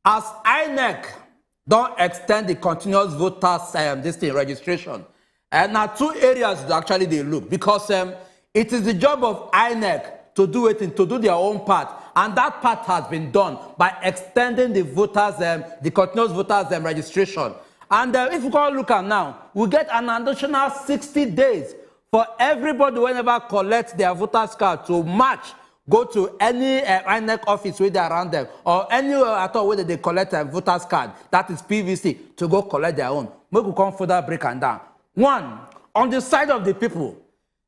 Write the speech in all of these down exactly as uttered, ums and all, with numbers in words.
As INEC don extend the continuous voters, um, this thing, registration, and now two areas to actually they look, because, um, it is the job of INEC to do it, to do their own part, and that part has been done by extending the voters, um, the continuous voters, um, registration. And, uh, if we go look at now, we get an additional sixty days for everybody whenever collect their voters card to march, go to any, uh, INEC office with around them, or anywhere at all where they collect a voters card, that is P V C, to go collect their own. Make we come further break am down. One, on the side of the people,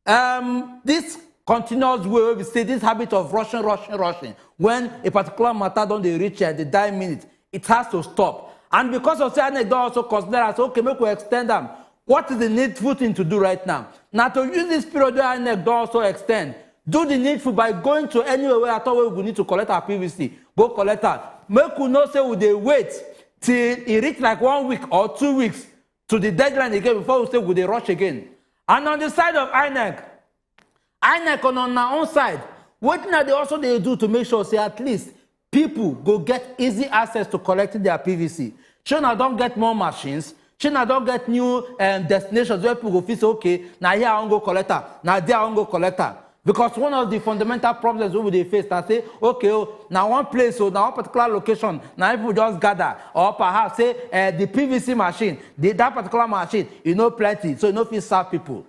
um, this continuous way we see this habit of rushing, rushing, rushing. When a particular matter don dey reach, uh, the dying minute, it has to stop. And because of say INEC don also consider as, okay, make we extend am. What is the needful thing to do right now? Now to use this period where INEC don also extend, do the needful by going to anywhere where at all where we need to collect our P V C, go collect am. Make we know say we dey wait till e reach like one week or two weeks to the deadline again before we say we dey rush again. And on the side of INEC, INEC on una own side, wetin una dey also dey do to make sure say at least people go get easy access to collecting their P V C? Shey una don get more machines? Shey una don get new, um, destinations where people go fit say, "Okay, na here I wan go collect am, na there I wan go collect am"? Because one of the fundamental problems wey we dey face na say, okay, oh, na one place, oh, na one particular location, na people just gather, or perhaps say, uh, the P V C machine, the, that particular machine, e no plenty, so e no fit serve people.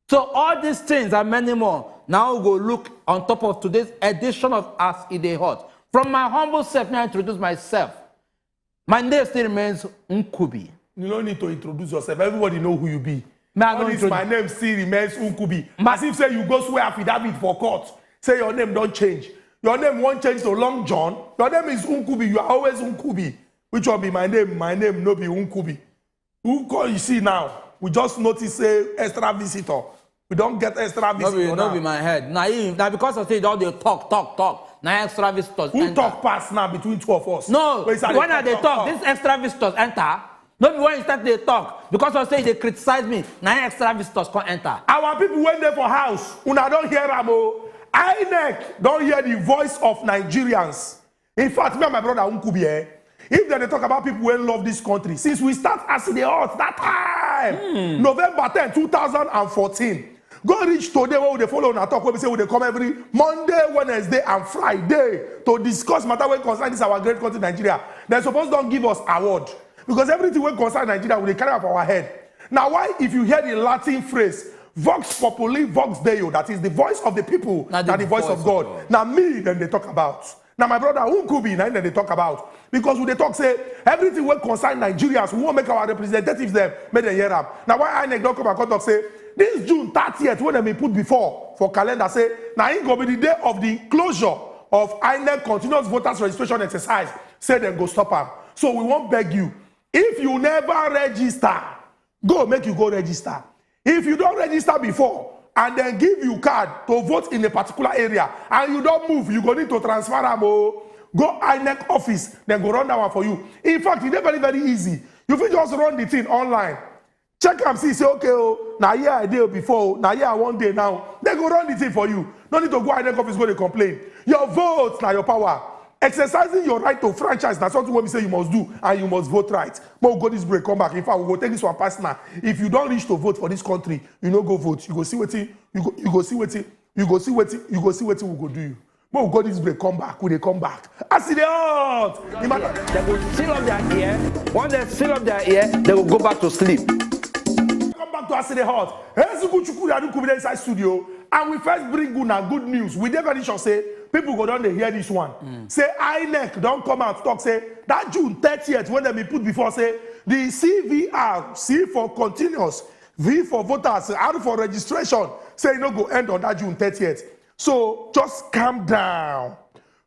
So all these things and many more, now we go look on top of today's edition of As E Dey Hot. From my humble self, may I introduce myself. My name still remains Nkubi. You no need to introduce yourself. Everybody know who you be. May I All no this, introduce my name still remains Nkubi. Ma- As if say you go swear affidavit for court, say your name don change. Your name won't change to Long John. Your name is Nkubi. You are always Nkubi. Which one be my name? My name no be Nkubi. Who call you see now? We just notice say extra visitor. We don get extra No visitor be, no now. be my head. Na him, na because of say you don dey talk, talk, talk. Na extra visitors Who enter. talk pass now between two of us? No, Wey say when I dey talk, talk, this extra visitors enter. No be when you start dey talk because of say you dey criticize me. Na him extra visitors come enter. Our people wey dey for house, una don hear am o. INEC don hear the voice of Nigerians. In fact, me and my brother Nkubi, eh, if dem dey talk about people wey love this country, since we start As E Dey Hot that time, November ten, two thousand and fourteen, go reach today wey we dey follow una talk, wey be say we dey come every Monday, Wednesday, and Friday to discuss matter wey concern this our great country, Nigeria. Dem suppose don give us award, because everything wey concern Nigeria, we dey carry am for our head. Na why, if you hear the Latin phrase, "Vox populi, vox Deo," that is the voice of the people, Na the na the voice voice of of God, God. na me dem dey talk about. Na my brother Nkubi, na him dem dey talk about. Because we dey talk say everything wey concern Nigerians, we wan make our representatives dem, make dem hear am. Na why INEC don come and come talk say this June thirtieth, wey dem bin put before for calendar, say na him go be the day of the closure of INEC continuous voters registration exercise, say dem go stop am. So we wan beg you, if you never register, go make you go register. If you don register before and dem give you card to vote in a particular area and you don move, you go need to transfer am o. Go INEC office, dem go run that one for you. In fact, e dey very, very easy. You fit just run the thing online. Check am, see, say, "Okay o, na here I dey before o, na here I wan dey now." Dem go run the thing for you. No need to go INEC office go dey complain. Your vote na your power. Exercising your right to franchise na something wey be say you must do, and you must vote right. Make we go this break, come back. In fact, we go take this one personal. If you don reach to vote for this country, you no go vote, you go see wetin, you go, you go see wetin, you go see wetin, you go see wetin we go do you. Make we go this break, come back. We dey come back. As E Dey Hot. The matter. Dem go seal up their ear. Once dem seal up their ear, dem go go back to sleep. Come back to As E Dey Hot. Eziku Chukwu Yadu Kubide inside studio. And we first bring una good news. We dey very sure say people go don dey hear this one. Say INEC don come out talk say that June thirtieth, wey dem bin put before, say the C V R, C for continuous, V for voters, R for registration, say e no go end on that June thirtieth. So just calm down.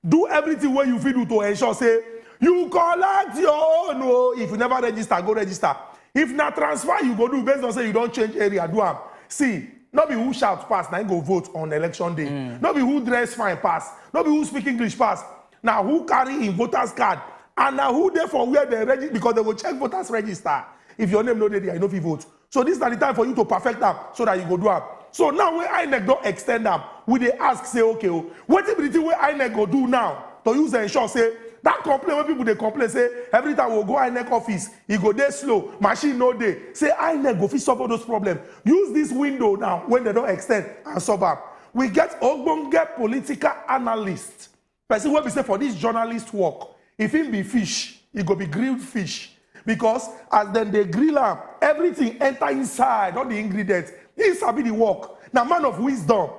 Do everything wey you fit do to ensure say you collect your own o. If you never register, go register. If na transfer you go do based on say you don change area, do am. See, no be who shout pass na him go vote on election day. No be who dress fine pass. No be who speak English pass. Na who carry him voters card, and na who dey for where dem register, because dem go check voters register. If your name no dey there, you no fit vote. So this na the time for you to perfect am, so that you go do am. So now wey INEC don extend am, we dey ask say, okay o, wetin be the thing wey INEC go do now to use ensure say That complaint wey people dey complain say every time we go INEC office, e go dey slow, machine no dey. Say INEC go fit solve all those problems. Use this window now when they don extend and solve am. We get ogbonge political analyst, person wey be say for this journalist work, if him be fish, e go be grilled fish. Because as dem dey grill am, everything enter inside, all the ingredients. He sabi the work. Na man of wisdom.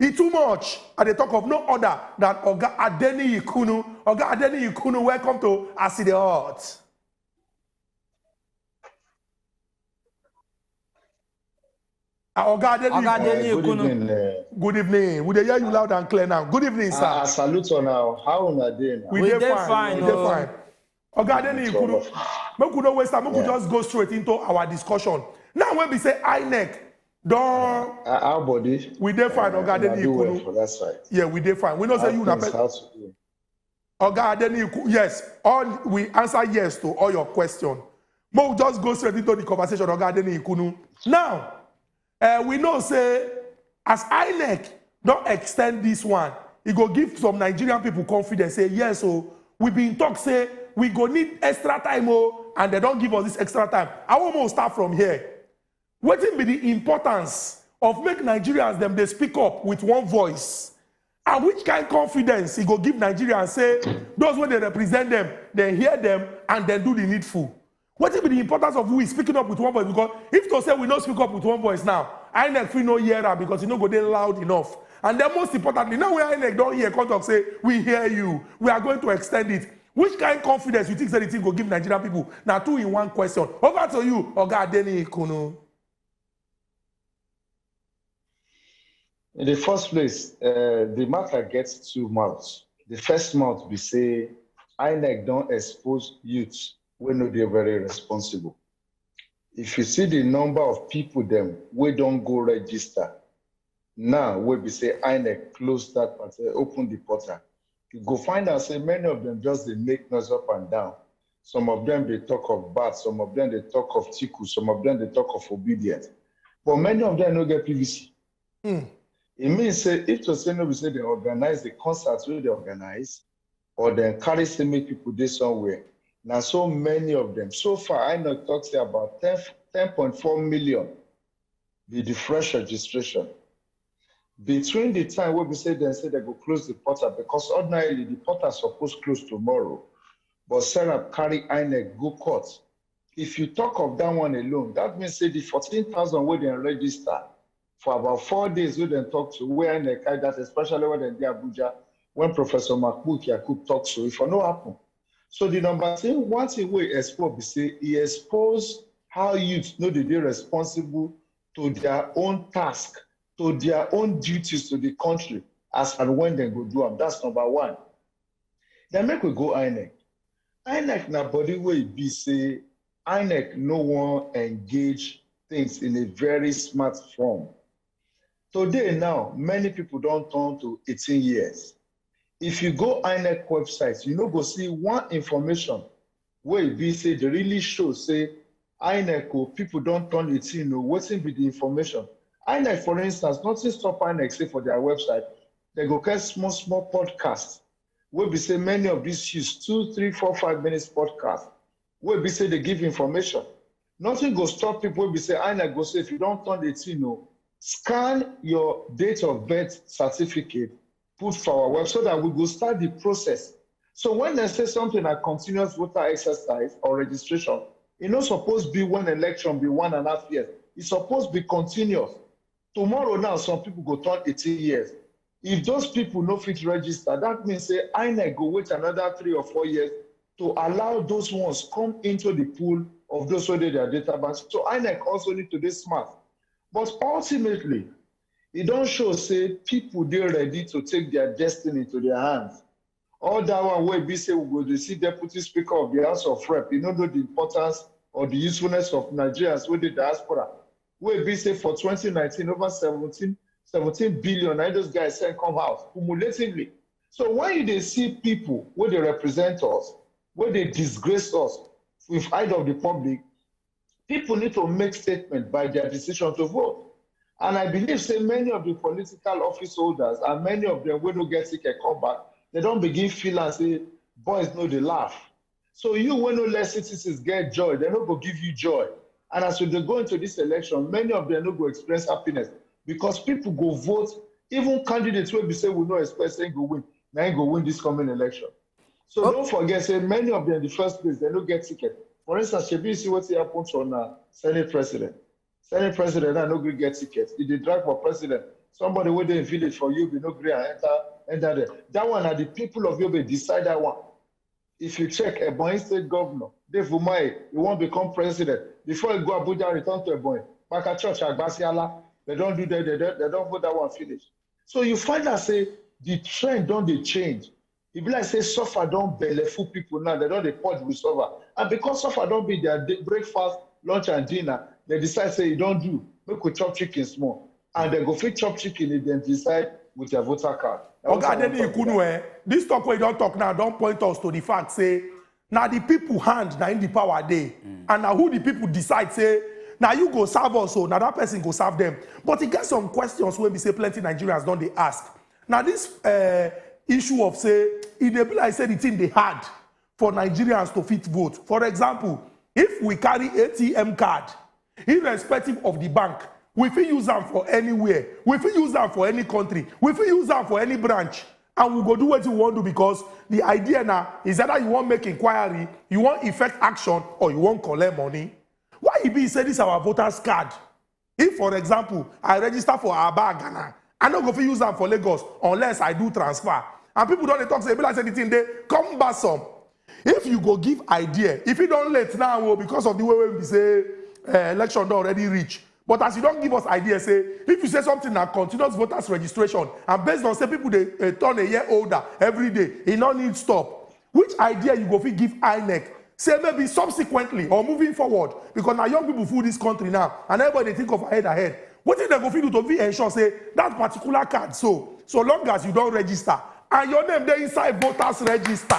E too much. I dey talk of no other than Oga Adeniyi Kunu. Oga Adeniyi Kunu, welcome to As E Dey Hot. Ah, Oga Adeniyi Oga Kunu. Adeniyi Good Kunu. evening. Uh, Good evening. We dey hear you loud and clear now. Good evening, sir. I, I salute you now. How una dey now? We We dey dey fine. fine, We dey oh. fine. Oga Adeniyi Kunu, make we no waste time. Make we Yeah. just go straight into our discussion. Now, when we say INEC, don Uh, how body? we dey fine, Uh, Oga una Adeniyi do well Kunu. For that side. Yeah, we dey fine. We know How say you na things, pe- how to do? Oga Adeniyi Kunu. Yes, all we answer yes to all your question. Make we just go straight into the conversation, Oga Adeniyi Kunu. Now, uh, we know say as INEC don extend this one, e go give some Nigerian people confidence. Say yes, so we been talk say we go need extra time, oh, and they don give us this extra time. I wan start from here. Wetin be the importance of make Nigerians dem dey speak up with one voice? And which kind confidence e go give Nigerians say those wey dey represent them, dem hear them and dem do the needful? Wetin be the importance of we speaking up with one voice? Because if to say we no speak up with one voice now, INEC fit no hear am because e no go dey loud enough. And then most importantly, now wey INEC don hear, come talk say, "We hear you, we are going to extend it." Which kind confidence you think say the thing go give Nigerian people? Na two in one question. Over to you, Oga Adeniyi Kunu. In the first place, uh, the matter gets two mouths. The first mouth be say INEC don expose youth wey no dey very responsible. If you see the number of people dem wey don go register now, wey be say INEC close that part, eh, open the portal, you go find out say many of them just dey make noise up and down. Some of them dey talk of bat, some of them dey talk of tiku, some of them dey talk of obedience. But many of them no get PVC. Hmm. E mean say if to say no be say they organize the concerts wey they organize, or dem carry say make people dey somewhere, na so many of them. So far, INEC talk say about ten, ten point four million be the fresh registration. Between the time wey be say dem say dem go close the portal, because ordinarily the portal suppose close tomorrow, but Serap carry INEC go court. If you talk of that one alone, that means say the fourteen thousand wey dem register for about four days wey dem talk to, wey INEC carry that, especially when dem dey Abuja, when Professor Makbuk Yakub talk so, e for no happen. So the number thing, one thing wey expose be say e expose how youth no dey dey responsible to their own task, to their own duties to the country, as and when dem go do am. That's number one. Then make we go INEC. INEC na body wey e be say INEC no wan engage things in a very smart form. Today now, many people don turn to eighteen years. If you go INEC website, you no go see one information wey e be say dey really show say INEC o, people don turn eighteen o, wetin be the information? INEC, for instance, nothing stop INEC say for their website, they go get small, small podcast wey be say many of these youths, two, three, four, five minutes podcast, wey be say dey give information. Nothing go stop people wey be say INEC go say, "If you don turn eighteen o, scan your date of birth certificate, put for our web so that we go start the process." So when dem say something like continuous voter exercise or registration, e no suppose be when election be one and a half years. E suppose be continuous. Tomorrow now, some people go turn eighteen years. If those people no fit register, that means say INEC go wait another three or four years to allow those ones come into the pool of those wey dey their data bank. So INEC also need to dey smart. But ultimately, e don show say people dey ready to take their destiny to their hands. All that one wey be say we go dey see deputy speaker of the House of Rep, e no know the importance or the usefulness of Nigerians wey dey diaspora. Wey be say for twenty nineteen, over seventeen, seventeen billion na those guys send come house cumulatively. So when you dey see people wey dey represent us, wey dey disgrace us with eye of the public, people need to make statement by their decision to vote. And I believe say many of the political office holders and many of them wey no get ticket come back, they don begin feel am say Boys no dey laugh. So you wey no let citizens get joy, dem no go give you joy. And as we dey go into this election, many of them no go experience happiness because people go vote, even candidates wey be say we no expect say go win, na him go win this coming election. So don't forget say many of them, the first place, they no get ticket. For instance, shebi you see wetin happen to na Senate president. Senate president now no gree get ticket. He dey drag for president. Somebody wey dey in village for Yobe no gree and enter enter there. That one na the people of Yobe decide that one. If you check, Ebonyi State Governor Dave Umahi, he wan become president. Before he go Abuja, return to Ebonyi, Baka Church, Agbasiala, they don do that, they don, they don vote that one finish. So you find out say the trend don dey change. E be like say suffer don belleful people now, they don dey purge with suffer. And because suffer don be their day, breakfast, lunch and dinner, they decide say e don do, make we chop chicken small. And they go fit chop chicken if dem decide with their voter card. Na Oga wetin I wan Adeniyi talk be Kunu, that. Eh, this talk wey you don talk now don point us to the fact say na the people hand na in the power dey, and na who the people decide say na you go serve us, so na that person go serve them. But e get some questions wey be say plenty Nigerians don dey ask. Na this uh, issue of say e dey be like say the thing dey hard for Nigerians to fit vote. For example, if we carry A T M card, irrespective of the bank, we fit use am for anywhere, we fit use am for any country, we fit use am for any branch, and we go do wetin we wan do, because the idea na is either you wan make inquiry, you wan effect action, or you wan collect money. Why e be say this our voters card, if, for example, I register for Aba Ghana, I no go fit use am for Lagos unless I do transfer. And people don dey talk say e be like say the thing dey cumbersome. If you go give idea, if e don late now o, because of the way wey be say uh, election don already reach, but as you don give us idea say if you say something na continuous voters registration, and based on say people dey uh, turn a year older every day, e no need stop. Which idea you go fit give INEC say maybe subsequently or moving forward, because na young people full this country now and everybody dey think of ahead ahead, wetin dem go fit do to fit ensure say that particular card, so so long as you don register and your name dey inside voters register,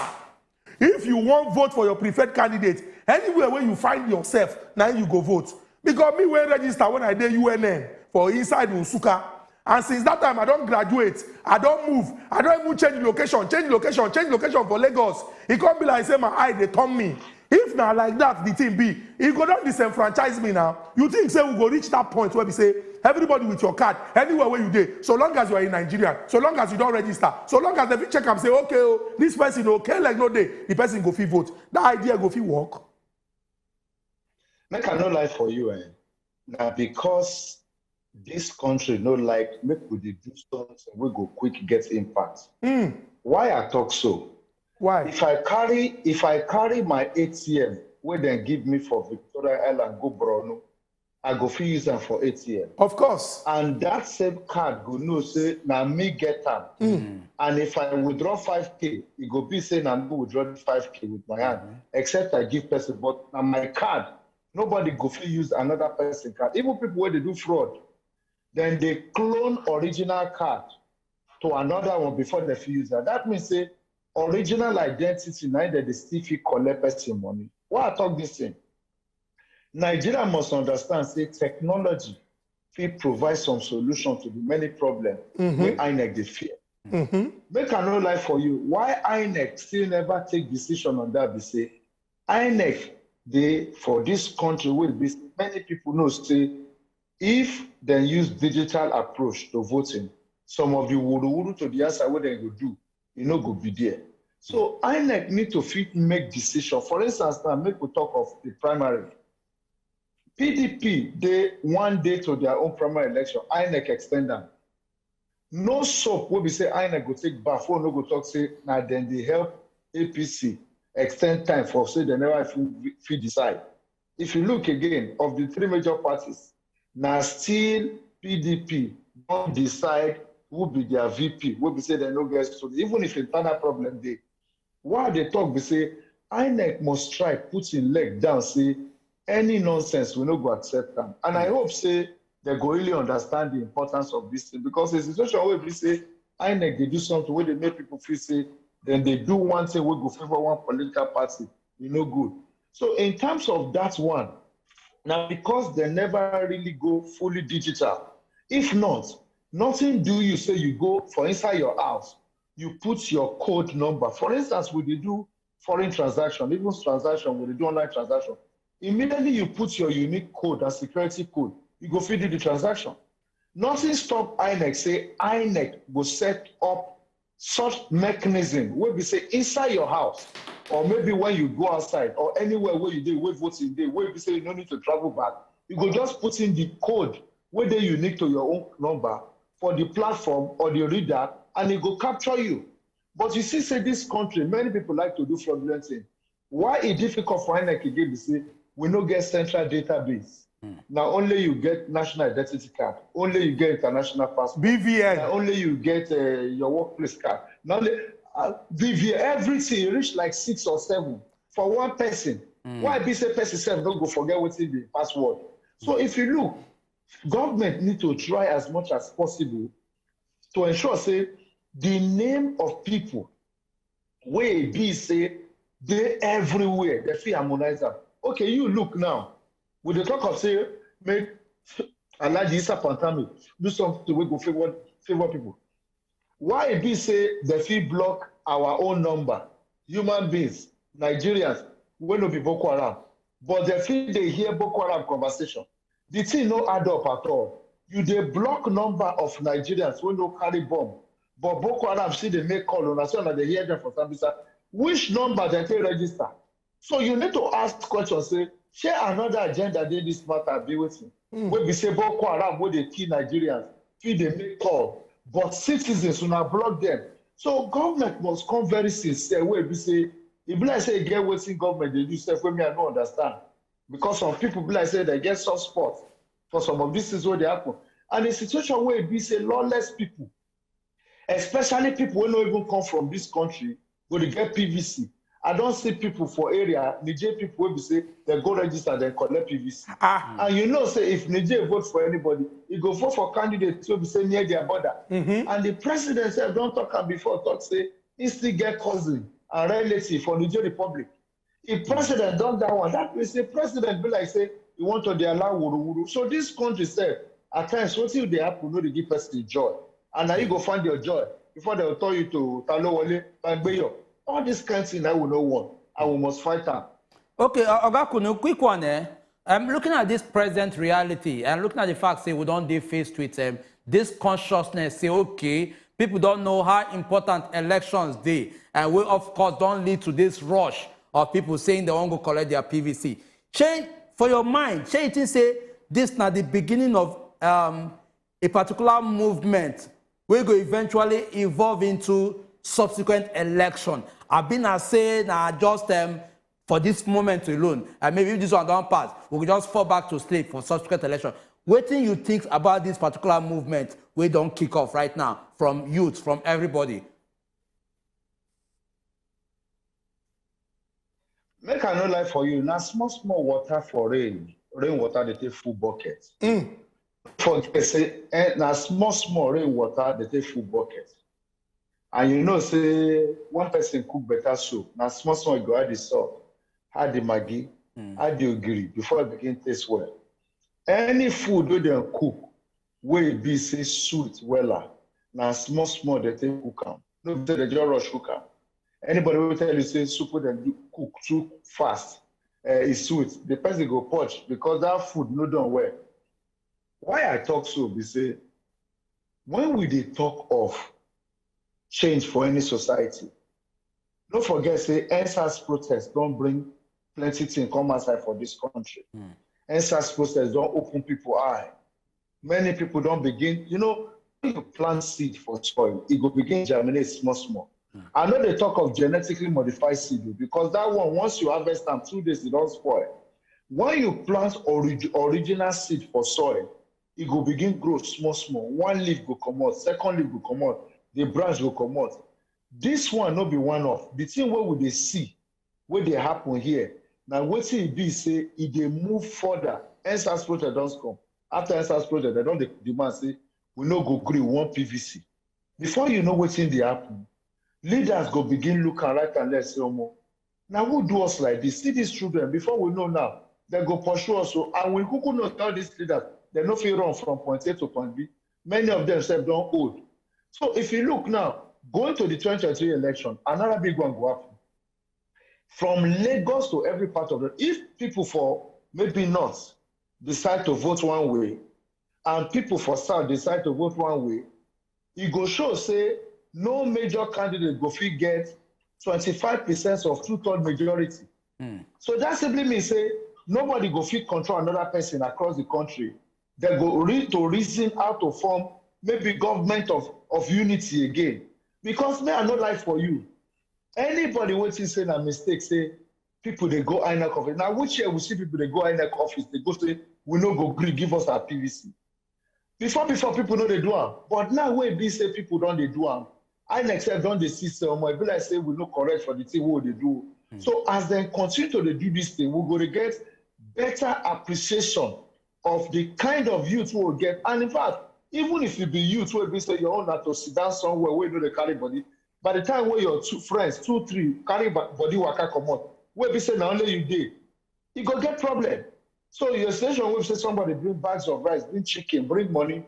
if you wan vote for your preferred candidate, anywhere wey you find yourself, na you go vote. Because me wey register when I dey U N N for inside Nsukka, and since that time I don graduate, I don move, I don even change location, change location, change location for Lagos. E come be like say my eye dey turn me. If na like that the thing be, e go don disenfranchise me now. You think say we go reach that point where we say everybody with your card, anywhere where you dey, so long as you are in Nigeria, so long as you don register, so long as dem fit check am say okay, oh, this person, okay, like no dey, the person go fit vote. That idea go fit work. Make I no lie for you, eh? Na because this country no like make we dey do something wey go quick get impact. Why I talk so? Why? If I carry if I carry my A T M wey dem give me for Victoria Island go Borno, I go fit use am for A T M. Of course. And that same card go know say na me get am. And if I withdraw five K, e go be say na me withdraw the five K with my hand, except I give person. But na my card, nobody go fit use another person card. Even people wey dey do fraud, then they clone original card to another one before they fit use that. That means say original identity na im dem dey still fit collect person money. Why I talk this thing? Nigeria must understand say technology fit provide some solution to the many problems wey INEC dey fear. Make I no lie for you, why INEC still never take decision on that be say INEC dey for this country wey be say many people know say if dem use digital approach to voting, some of the wuruwuru to the answer wey dem go do, e no go be there. So INEC need to fit make decision. For instance, now make we talk of the primary. P D P dey one day to their own primary election, INEC extend am. No soap wey be say INEC go take baff, wey no go talk say na dem dey help A P C extend time for say dem never fit, fit decide. If you look again, of the three major parties, na still P D P don decide who be their V P, wey be say dem no get story, even if internal problem dey. Why I dey talk be say INEC must try put im leg down, say any nonsense we no go accept am. And I hope say dem go really understand the importance of this thing, because the situation wey be say INEC dey do something wey dey make people feel say dem dey do one thing wey go favour one political party, e no good. So in terms of that one, na because dem never really go fully digital. If not, nothing do you say you go for inside your house, you put your code number. For instance, we dey do foreign transaction, even transaction wey dey do online transaction, immediately you put your unique code and security code, you go fit do the transaction. Nothing stop INEC say INEC go set up such mechanism wey be say inside your house, or maybe when you go outside, or anywhere where you dey, where voting dey, where be say you no need to travel back, you go just put in the code wey dey unique to your own number for the platform or the reader, and e go capture you. But you see say this country, many people like to do fraudulent thing. Why e difficult for INEC again be say we no get central database. Na only you get national identity card, only you get international passport, BVN. Na only you get uh, your workplace card, na only uh, BVN, everything reach like six or seven for one person. Why be say person sef no go forget wetin be password? So if you look, government need to try as much as possible to ensure say the name of people wey be say dey everywhere, dem fit harmonize am. Okay, you look now, we dey talk of say make Alhaji Isa Pantami do something wey go favour favour people. Why e be say dem fit block our own number, human beings, Nigerians wey no be Boko Haram, but dem fit dey hear Boko Haram conversation? The thing no add up at all. You dey block number of Nigerians wey no carry bomb, but Boko Haram still dey make call, una say una dey hear dem for Sambisa. Which number dem take register? So you need to ask question say, shey another agenda dey this matter, be wetin? Wey be say Boko Haram wey dey kill Nigerians fit dey make call, but citizens una block dem. So government must come very sincere, wey be say e be like say e get wetin government dey do sef wey me I no understand, because some people be like say dem get soft spot for some of these things wey dey happen. And the situation wey e be say lawless people, especially people wey no even come from this country, go dey get PVC. I don see people for area, Niger people wey be say dem go register, dem collect PVC. Ah. And you know say if Niger vote for anybody, e go vote for candidate wey be say near their border. And the president sef don talk am before, talk say he still get cousin and relative for Niger Republic. If president don that one, that means say president be like say he want to dey allow wuruwuru. So this country sef, at times wetin dey happen no dey give person joy, and na you go find your joy before dem tell you to ta ló wọlé, ta gbé yọ. All this kind thing na we no want, and we must fight am. Okay, uh, Oga Kunu, quick one, eh? I'm looking at this present reality and looking at the fact say we don dey faced with um, this consciousness say, okay, people don't know how important elections dey, and we of course don't lead to this rush of people saying they wan go collect their PVC. Shey, for your mind, shey you think say this na the beginning of um, a particular movement wey go eventually evolve into subsequent election? Abi na say na just um, for this moment alone, and maybe if this one don pass, we go just fall back to sleep for subsequent election. Wetin you think about this particular movement wey don kick off right now from youth, from everybody? Make I no lie for you, na small small water for rain, rain water dey take full bucket. Forget say eh, na small small rain water dey take full bucket. And you know say one person cook better soup, na small small you go add the salt, add the maggi, add the ogiri before e begin taste well. Any food wey dem cook wey e be say sweet wella, na small small dem take cook am. No be say dem just rush cook am. Anybody wey tell you say soup wey dem do cook too fast, eh, e sweet, the person go purge because that food no done well. Why I talk so be say when we dey talk of change for any society, no forget say EndSARS protest don bring plenty thing come outside for this country. EndSARS protest don open people eye. Many people don begin, you know, when you plant seed for soil, e go begin germinate small small. I no dey talk of genetically modified seed o, because that one, once you harvest am, two days e don spoil. When you plant orig original seed for soil, e go begin grow small small. One leaf go comot, second leaf go comot, the branch go comot. This one no be one off. The thing wey we dey see, wey dey happen here, na wetin e be say e dey move further. EndSARS project don come. After EndSARS project, dem don dey demand say we no go gree, we want PVC. Before you know wetin dey happen, leaders go begin look am right and left say, omo, na who do us like this? See these children, before we know now, dem go pursue us o. And we kuku know say all these leaders, dem no fit run from point A to point B. Many of them sef don old. So if you look now, going to the twenty twenty-three election, another big one go happen. from Lagos to every part of the, if people for maybe north decide to vote one way and people for south decide to vote one way, e go show say no major candidate go fit get twenty-five percent of two-third majority. So that simply means say nobody go fit control another person across the country. They go need to reason how to form maybe government of, of unity again. Because me, I no lie for you. Anybody wey think say na mistake, say people dey go INEC office. Now which year we see people dey go INEC office, they go say, "We no go gree, give us our P V C." Before, before, people no dey do am. But now wey be say people don dey do am, INEC sef don dey see say, "Omo, e be like say we no correct for the thing wey we dey do." So as dem continue to dey do this thing, we go dey get better appreciation of the kind of youth we get. And in fact, even if you be youth wey be say your own na to sit down somewhere wey you no dey carry body, by the time wey your two friends, two, three, carry ba-, body waka comot, wey be say na only you dey, e go get problem. So your situation wey be say somebody bring bags of rice, bring chicken, bring money,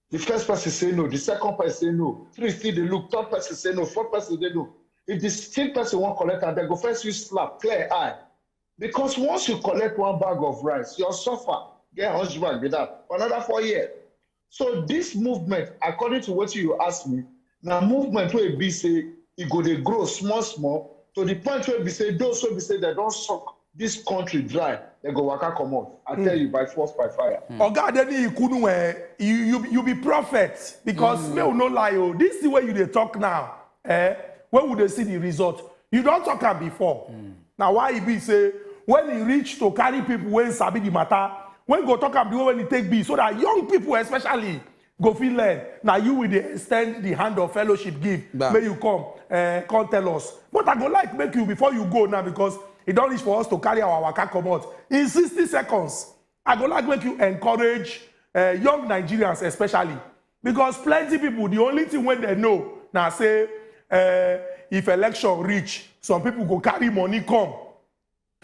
the first person say no, the second person say no, three still dey look, third person say no, fourth person dey no. If the sixth person wan collect am, dem go first use slap, clear eye. Because once you collect one bag of rice, your suffer get hunchback be that for another four years. So this movement, according to what you ask me, na movement wey be say e go dey grow small small to the point wey be say those wey be say dem don suck this country dry, dem go waka comot. I tell you, by force, by fire. Oga Adeniyi Kunu, eh, you, you, you be prophet because me will no lie, oh, this thing wey you dey talk now, eh, when we dey see the result, you don talk am before. Now why e be say when e reach to carry people wey sabi the matter, when go talk am the way when e take be, so that young people especially go fit learn. Now you will dey extend the hand of fellowship give. May you come, eh, come tell us. But I go like make you, before you go now, because e don reach for us to carry our waka comot in sixty seconds. I go like make you encourage, eh, young Nigerians especially, because plenty people, the only thing wey dem know na say, eh, if election reach, some people go carry money come,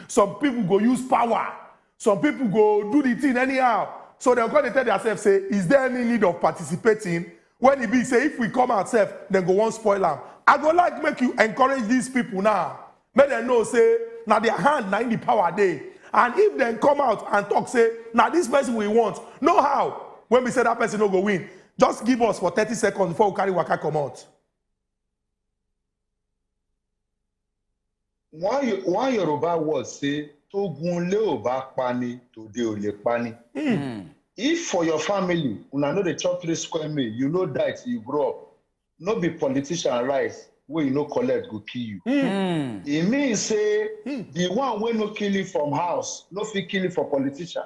some people go use power, some people go do the thing anyhow. So dem go come dey tell themselves say, "Is there any need of participating?" When e be say if we come out sef, dem go wan spoil am. I go like make you encourage these people now. Make dem know say na their hand na in the power dey. And if dem come out and talk say na this person we want, know how when we say that person no go win. Just give us for thirty seconds before we carry waka comot. One Yo-, one Yoruba word say, "Togun le o ba pani, tode o le pani." If for your family, una no dey chop three square meal, you no die till you grow up, no be politician rice wey you no collect go kill you. E mean say the one wey no kill you from house no fit kill you for politician.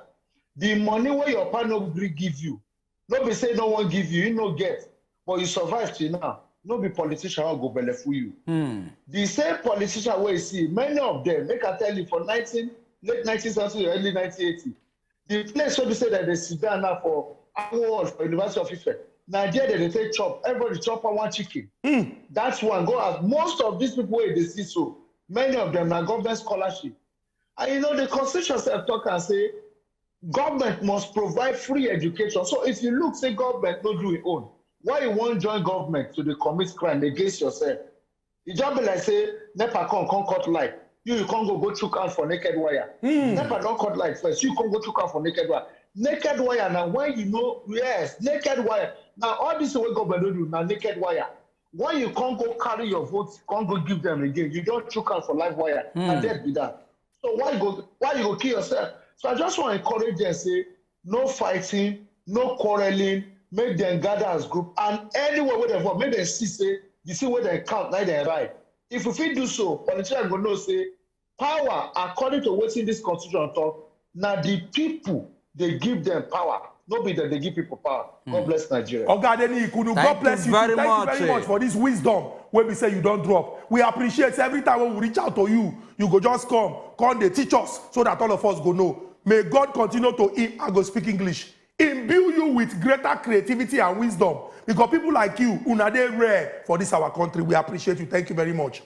The money wey your papa no gree give you, no be say no wan give you, he no get, but you survive till now. No be politician wey go belleful you. The same politician wey you see, many of them, make I tell you, for nineteen, late nineteen seventy or early nineteen eighty, the place wey be say that they sit down now for Awo Hall for University of Ife, na there dem dey take chop. Everybody chop one chicken. That's one. Go ask most of these people wey you dey see so, many of them na government scholarship. And you know, the constitution sef talk am say government must provide free education. So if you look say government no do im own, why you wan join government to dey commit crime against yourself? E just be like say NEPA come, come cut light. You, you come go, go chook hand for naked wire. NEPA don cut light first. You come go chook hand for naked wire. Naked wire na when you know, yes, naked wire. Now all this wey government no do na naked wire. When you come go carry your vote, come go give them again, you don chook hand for live wire. Na death be that. So why you go, why you go kill yourself? So I just wan encourage them say, no fighting, no quarreling, make them gather as group, and anywhere wey dem for, make dem see say the thing wey dem count, na dem right. If we fit do so, politicians go know say power, according to wetin this constitution talk, na the people dey give them power, no be dem dey give people power. God bless Nigeria. Oga Adeniyi Kunu, God bless you. Thank you very much for this wisdom wey be say you don drop. We appreciate every time when we reach out to you, you go just come, come dey teach us so that all of us go know. May God continue to, I go speak English, imbue you with greater creativity and wisdom, because people like you, una dey rare for this our country. We appreciate you. Thank you very much.